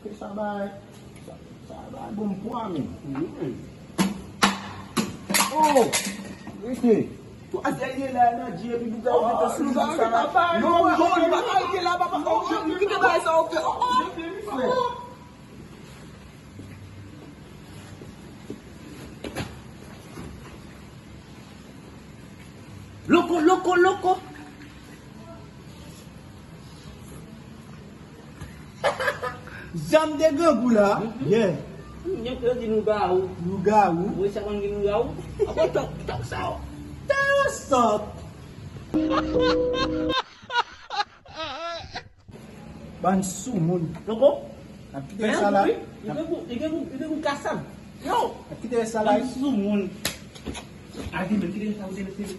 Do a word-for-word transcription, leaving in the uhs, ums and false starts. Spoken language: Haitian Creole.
Sa bay, sa, sa bay bon pwa, men. Mm. Oh, rete. Twazyèm ye la, nan Dye, epi boug la, ou te sou sa la. Non, non, li pa ka rete la, papa. Oh, kite bagay sa, ok. Oh, oh, oh. Loko, loko, loko. Jan m te grangou la. Yeah. Yo, yo di lougawou. Lougawou. Ou wè sa konn gen lougawou? Apa tòk, tòk sa yo. Tèlè sòt. Bann soumoun. Loko? N ap kite sa la. Li gen gou, li gen gou, li gen gou kasav. Yo! N ap kite sa la. Bann soumoun. Arete, men kite sa, ou te lese.